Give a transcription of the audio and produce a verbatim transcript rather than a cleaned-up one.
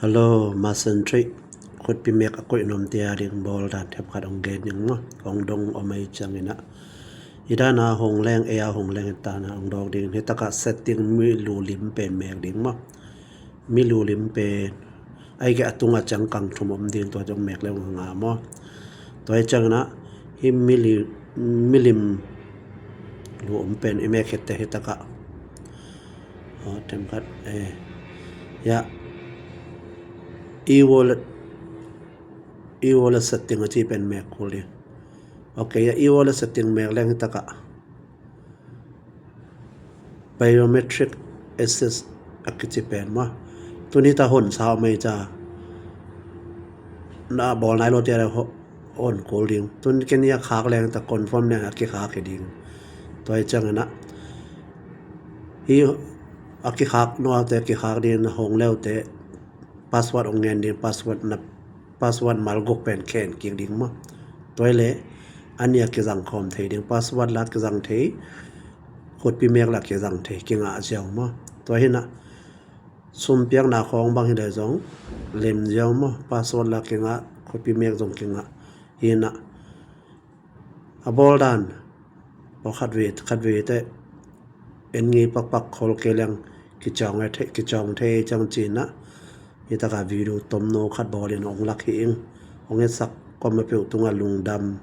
Hello, masan three. Khutpi mek a koih nuam te a ding bawl dan themkhat hong gen ning maw. Hong dong om ahih ciangin ah, hi dan a hong leng, ei a hong leng hi dan a hong dawk ding. Hi takah setting milu lim pen mek ding maw. Milu lim pen, ahih kei leh a tungah ciang kang thum om ding, tua zong mek leng hong nga maw. Tua ahih ciangin ah, hi mili-, milim lu om pen i mek khit teh hi takah, aw, themkhat, eh, ya, e-wallet, e-wallet setting a ci pen mek kul ding. Ok, ya, e-wallet setting mek leng hi takah biometric access a kici pen maw. Tuni ta hon sa om ei ca, na bawl nai lo te a hon kul ding. Tun ken i a khak leng ta confirm leng a kikhak hi ding. Tua ahih ciangin ah, hi a kikhak nuam te kikhak ding, na hong leu te password hong ngen ding, password na, password mal guk pen khen kik ding maw. Tua hi leh a nih a kizang khawm thei ding, password la kizang thei, khutpi mek la kizang thei, kingah ziau maw. Tua hi nah, sum piakna khawng bang hi leh zong lem ziau maw, password la kingah, khutpi mek zong kingah. Hi nah, a bawl dan, aw, khat vei, khat vei te en ngei pakpak khol kei leng kicawng thei, kicawng thei ciang ci nah, hi takah video tomno khat bawl in hong lak hi ing. Hong etsak kuamah peuh tungah lungdam.